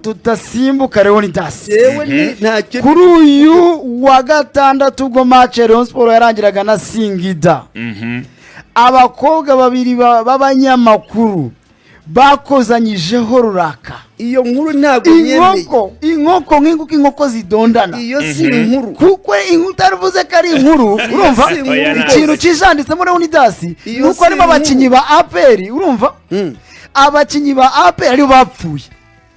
Tutasimbuka Leonidas. Yewe, ni ntacyo. Kuri uyu wa gatandatu, ubwo match ya Rayon Sport yarangiraga na Singida, abakobwa babiri b'abanyamakuru bakozanyijeho ruraka. Iyo nkuru ntabwo nyemeye. Inkoko nk'inkuko, inkoko zidondana. Iyo si inkuru. Kuko inkuru utaruvuze ko ari inkuru, urumva? Si inkuru. Oya, ntabwo. Ikintu kijanditsemo, Leonidas, Iyo nuko si harimo inkuru. abakinnyi ba APR, urumva? Abakinnyi ba APR aribo bapfuye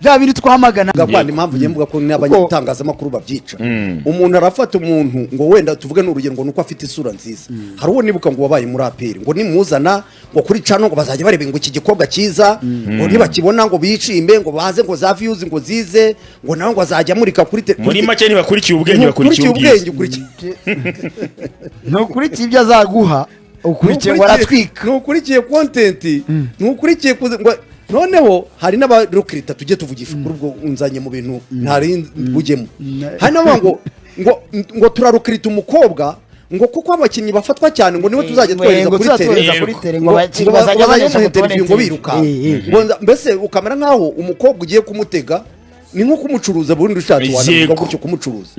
bya bindi twamagana. Gakwanda, impamvu ngiye mvuga ko n'abanyatangazamakuru babyica, umuntu arafata umuntu ngo wenda tuvuge n'urugero ngo nuko afite isura nziza. Hari uwo nibuka ngo wabaye muri APR, ngo nimuzana ngo kuri channel ngo bazajya bareba ngo iki gikobwa cyiza, ngo nibakibona ngo bishime, ngo baze ngo za views ngo zize, ngo nawe ngo azajya amurika kuri Muri make ntibakurikiye ubwenge, bakurikiye ukurikiye ubwiza. Ubwenge ukurikiye. Ntukurikiye ibyo azaguha, ukurikiye ngo aratwika. Ntukurikiye content, ntukurikiye ngo noneho hari n'abarokirita, tujye tuvugisha ukuri, ubwo unzanye mu bintu ntari bujyemo. Hari n'abavuga ngo turarokirita umukobwa ngo kuko abakinnyi bafatwa cyane, ngo niwe tuzajya twohereza ngo kuri tuzatwohereza terrain. Kuri terrain, ngo ngo abakinnyi ngo bazajya bazajya banesha bamuha ngo tubone interview ngo interview. biruka. Mbese ukamera nk'aho umukobwa ugiye kumutega ni nko kumucuruza burundu, ushatse wanavuga gutyo, kumucuruza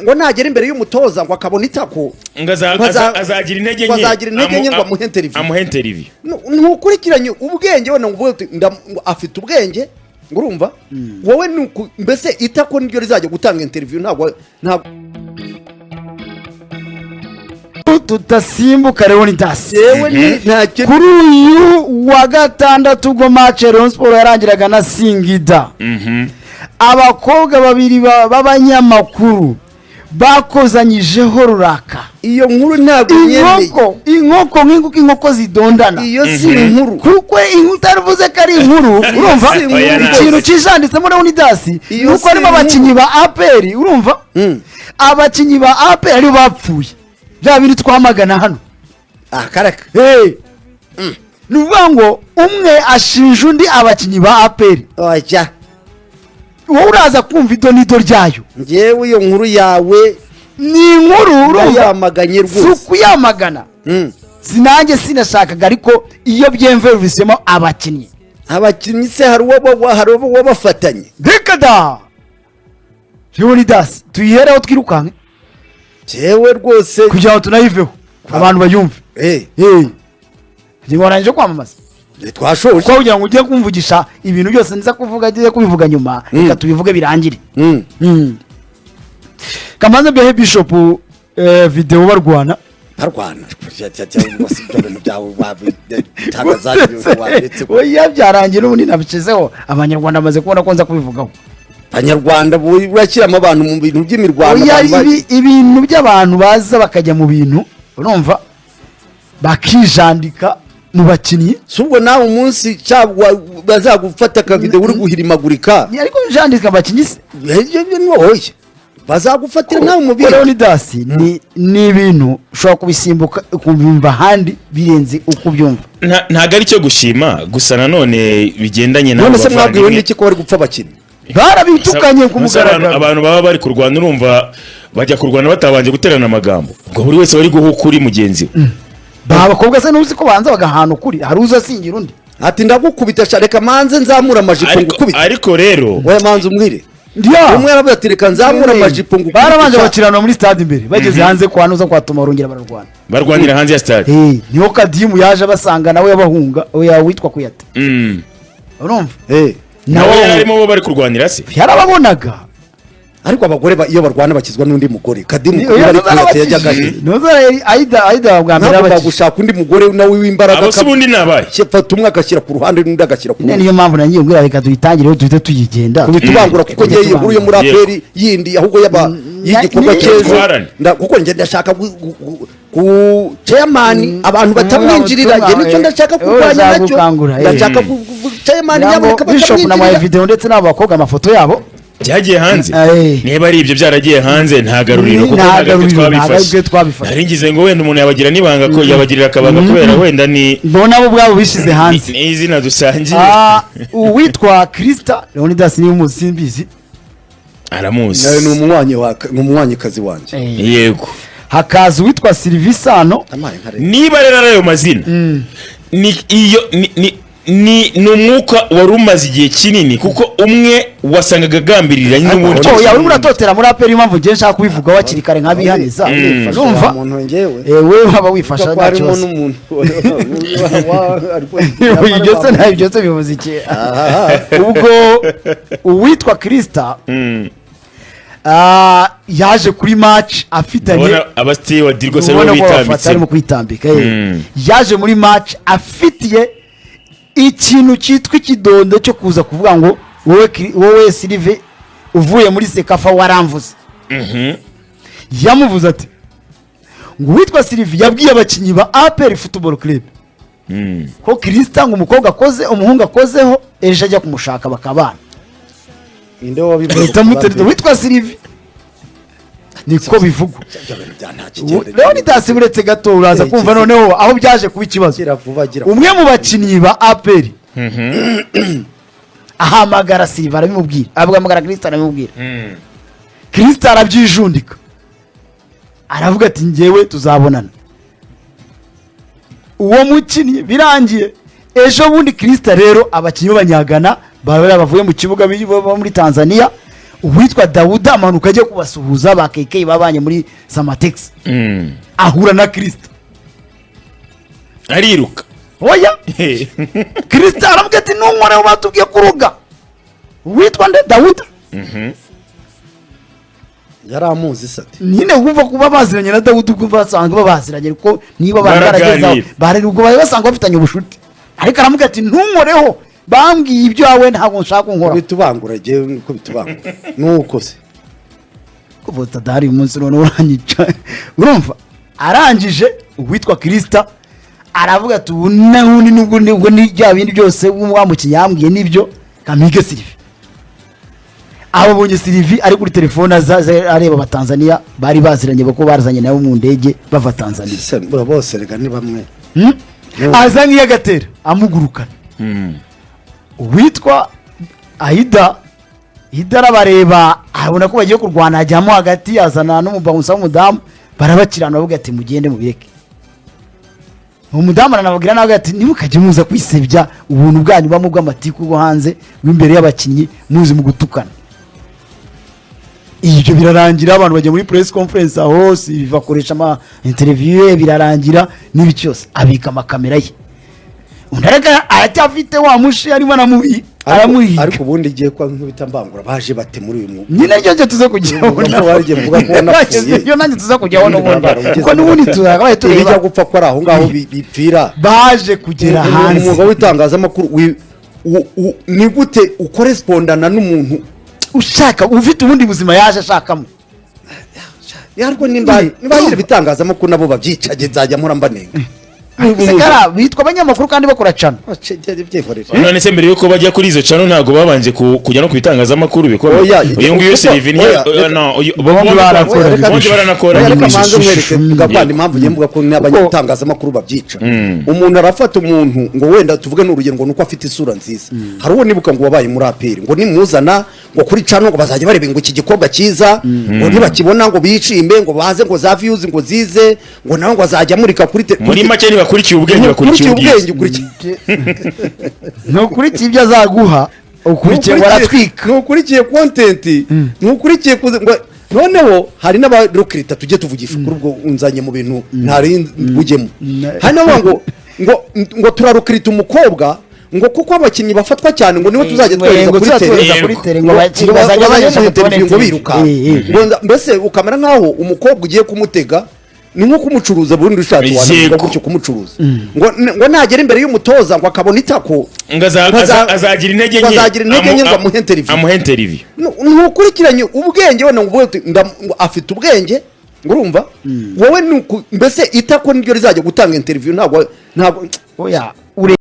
ngo nagera imbere y'umutoza ngo akabona itako ngo ngo azagira intege ngo nke. Azagira intege nke ngo amuhe interview. Amuhe interview. Ntukurikiranye ubwenge wenda ngo uvuge uti ngo afite ubwenge, ngo urumva wowe ni mbese itako niryo rizajya gutanga interview, ntabwo. Tutasimbuka Leonidas. Yewe, ni ntacyo. Kuri uyu wa gatandatu, ubwo match ya Rayon Sport yarangiraga na Singida, abakobwa babiri b'abanyamakuru bakozanyijeho ruraka. Iyo nkuru ntabwo nyemeye. Inkoko nk'inkuko, inkoko zidondana. Iyo si inkuru. Kuko inkuru utaruvuze ko ari inkuru, urumva? Si inkuru. Oya, ntabwo. Ikintu kijanditsemo, Leonidas, Iyo nuko si harimo inkuru. abakinnyi ba APR, urumva? Abakinnyi ba APR aribo bapfuye bya bindi twamagana hano. Ah, karaka. Hey. Ni ukuvuga ngo umwe ashinja undi abakinnyi ba APR. Oya. Wowe uraza kumva ido n'ido ryayo. Njyewe iyo nkuru yawe Ni inkuru, urumva? ndayamaganye Si rwose. ukuyamagana. Sinanjye sinashakaga, ariko iyo byemvevisemo abakinnyi. Abakinnyi se hari uwo wabafatanye? Reka da, Leonidas, tuyihereho twirukanke. Njyewe rwose. Kugira ngo tunayiveho abantu bayumve. Hey. Ngingo warangije kwamamaza? Twashoje. Kuko kugira ngo ujye kumvugisha ibintu byose nza kuvuga agiye kubivuga nyuma, reka tubivuge birangire. Kamanza mbehe Bishop, video barwana. Barwana ibyo bintu byawe wabitangaza wabiretse. Oya, byarangiye n'ubundi nabishyizeho, Abanyarwanda bamaze kubona ko nza kubivugaho. Abanyarwanda urashyiramo abantu mu bintu by'imirwano. Oya, abantu ibintu by'abantu baza bakajya mu bintu, urumva, bakijandika mu bakinnyi. Si ubwo nawe umunsi cyangwa bazagufata akavideo uri guhirimagurika? Ni ariko jandika abakinnyi se? Oya, bazagufatira nawe mu bindi. Leonidas, ni ibintu ushobora kubisimbuka ukumva ahandi birenze uko ubyumva. Ntabwo ari cyo gushima gusa nanone bigendanye n'abo None se mwabwiwe bavandimwe. n'iki ko bari gupfa abakinnyi? Barabitukanye ku Gusa mugaragaro. Abantu baba bari kurwana, urumva bajya kurwana batabanje guterana amagambo, ngo buri wese bari guha ukuri mugenzi we. Ba bakobwa se ntuzi ko banza bagahana ukuri? Hari uza asingira undi. Ati: "Ndagukubita sha, reka manze nzamura amajipo ngukubite." Ariko rero Oya, manze umwire. Ya. Umwe yaravuze ati: "Reka nzamura amajipo ngukubite." Barabanje sha. bakirana muri stade imbere, bageze hanze kwa nuza kwa Tuma barongera bararwana. Barwanira hanze ya stade. Eh, niho Kadimu yaje abasanga nawe yabahunga, oya, witwa Kuyate. Urumva? Eh, nawe Nawe yari arimo, bo bari kurwanira se? Yarababonaga. Ariko abagore iyo barwana bakizwa n'undi mugore. Kadimu kuba ari Kuyate yajyaga he? Nuza Aida bwa mbere Ntabwo yabakije. bagushaka undi mugore nawe w'imbaraga. Abo se ubundi ni abahe? Fata umwe agashyira ku ruhande n'undi agashyira ku Nyine rundi. Niyo mpamvu nangiye mbwira reka tuyitangire duhite tuyigenda. Kubita ubangura, kuko Tujye ngiye inkuru yo muri Yego. APR yindi ahubwo yaba y'igikorwa cy'ejo. Twarane. Kuko njye ndashaka ku chairman abantu batamwinjirira, njye nicyo ndashaka kurwanya nacyo. Uzagukangura, eh. Ndashaka chairman Ngira ngo nyamuneka Bishop namuhaye batamwinjirira. video ndetse n'abo bakobwa amafoto yabo. Byagiye hanze? Eh. Niba ari ibyo byaragiye hanze, nta garuriro, kuko Nta ntabwo aribyo garuriro, ntabwo twabifashe. aribyo twabifashe. Nari ngize ngo wenda umuntu yabagira n'ibanga ko yabagirira akabanga kubera wenda ni Bo nabo ubwabo bishyize hanze. Ni izina dusangiye. Ah, uwitwa Krista Leonidas niwe umuzi, simbizi. Aramuzi. Nawe ni umunywanyi wa ni umunywanyi-kazi wanjye. Yego. Hakaza uwitwa Silvisano. Amaye nka rero. Niba rero ari ayo mazina, ni iyo ni Ni umwuka wari umaze igihe kinini, kuko umwe wasangaga agambirira n'uburyo. Oya, urimo uratotera muri APR. Impamvu ngiye nshaka kubivuga hakiri kare nk'abihaniza, urumva? Umuntu ngewe We waba wifasha, ko nta harimo kibazo. n'umuntu. Ibyo se nta, ibyo se bivuze iki? Ubwo uwitwa Krista yaje kuri match afitanye Ubona abasteward rwose ubona aribo ko bafata bitambitse. arimo kwitambika. Yaje muri match afitiye ikintu cyitwa ikidondo cyo kuza kuvuga ngo wowe wowe Silive uvuye muri CECAFA waramvuze. Yamuvuze ati ngo uwitwa Silive yabwiye abakinnyi ba APR Football Club ko Kirisita ngo umukobwa akoze, umuhungu akozeho, ejo ajya kumushaka bakabana. Ninde wabivuze? Bahita mutereta witwa Silive, niko bivugwa. Leonidas, uretse gato uraza Eh, kumva. Noneho aho byaje kuba ikibazo, Gira vuba, gira. umwe mu bakinnyi ba APR ahamagara Siliva arabimubwira, ahamagara Kirisita arabimubwira. Kirisita arabyijundika, aravuga ati ngewe tuzabonana. Uwo mukinnyi birangiye ejo bundi Kirisita rero, abakinnyi b'abanyagana baba bavuye mu kibuga bo muri Tanzania, uwitwa Dawuda amanuka ajya kubasuhuza ba KK babanye muri Samatex, ahura na Kirisita. Ariruka. Oya, Kirisita aravuga ati ntunkoreho, batubwiye kuruga. Witwa nde? Dawuda. Yari amuzi se ati? Nyine wumva kuba baziranye na Dawudi, ubwo basanzwe babaziranye, kuko niba bari Baraganira. baragezaho bari, ubwo bari basanzwe bafitanye ubucuti, ariko aramubwira ati ntunkoreho, bambwiye ibyawe, ntabwo nshaka kunkora. Bitubangura, ngewe niko bitubangura nuko se. Kuva tadari uyu munsi none uranyica. Urumva arangije, uwitwa Kirisita aravuga ati ubu n'ubundi nubwo nubwo ni bya bindi byose wa mukinnyi yambwiye nibyo, kamige Silivi. Ababonye Silivi ari kuri telefone, aza aza areba Abatanzaniya bari baziranye, kuko barazanye nabo mu ndege bava Tanzania. Se, bose rega ni bamwe. Hmm? Aza nk'iyagatera amugurukana. Uwitwa Aida Ida arabareba, abona ko bagiye kurwana, ajyamo hagati, azana n'umubouncer w'umudamu, barabakirana, bavuga ati mugende mubireke. Umudamu aranababwira nawe ati ntimukajye muza kwisebya ubuntu bwanyu bamwe bw'amatiku bwo hanze bw'imbere y'abakinnyi, muzi mu gutukana. Ibyo birarangira, abantu bajya muri press conference, aho si bakoresha ama interview, birarangira n'ibi cyose, abika amakamera ye. Undi ariko aracyafite wa mushi arimo aramuhiga. Ariko ubundi igiye kwa nkubita mbangura, baje bate muri uyu mwuga? Nyine ryo njye tuze kujyaho. Uvuga ko warigiye mvuga ko wanapfuye. Iyo nanjye tuza kujyaho n'ubundi, Barongeza kuko n'ubundi tuzakabaye ibijya tureba. gupfa ko ari aho ngaho bipfira. Baje kugera hanze. Umwuga w'itangazamakuru ni gute ukorespondana n'umuntu ushaka ufite ubundi buzima yaje ashakamo? Ariko nimba nyiri ibitangazamakuru nabo babyicage, nzajya mpora mbanenga. Sekara bitwa abanyamakuru kandi bakora cano. Byihorere. None se mbere yuko bajya kuri izo channel, ntabwo babanje kujya no ku bitangazamakuru bikomeye? Oya, Uyu nguyu Sylvie oya, reka- no, Bombi barakora. Bombi baranakora. Oya, reka manze mwereke gapanda impamvu ngiye mvuga ko n'abanyatangazamakuru babyica. Umuntu arafata umuntu ngo wenda tuvuge ni urugero ngo nuko afite isura nziza. Hari uwo nibuka ngo wabaye muri APR, ngo nimuzana ngo kuri channel ngo bazajya bareba ngo iki gikobwa cyiza, ngo nibakibona ngo bishime, ngo baze ngo za views ngo zize, ngo nawe ngo azajya amurika kuri Muri make ntibakurikiye ubwenge, bakurikiye ukurikiye ubwiza. Ubwenge ukurikiye. Ntukurikiye ibyo azaguha, ukurikiye ngo aratwika. Ntukurikiye content, ntukurikiye noneho hari n'abarokirita, tujye tuvugisha ukuri, ubwo unzanye mu bintu ntari bujyemo. Hari n'abavuga ngo turarokirita umukobwa ngo kuko abakinnyi bafatwa cyane, ngo niwe tuzajya twohereza ngo kuri tuzajya tere kuri tere, ngo ngo abakinnyi bazajya bazajya bajya mu interview ngo biruka. Eh, eh. Ngo mbese ukamera nk'aho umukobwa ugiye kumutega, ni nko kumucuruza burundi, ushatse wanavuga gutyo, kumucuruza ngo nagera imbere y'umutoza ngo akabona itako Ngo ngo azagira intege ngo nke. azagira intege nke ngo amuhe interview. Amuhe interview. Ntukurikiranye ubwenge wenda ngo uvuge uti ngo afite ubwenge, ngo urumva wowe ni mbese itako niryo rizajya gutanga interview, ntabwo Oya.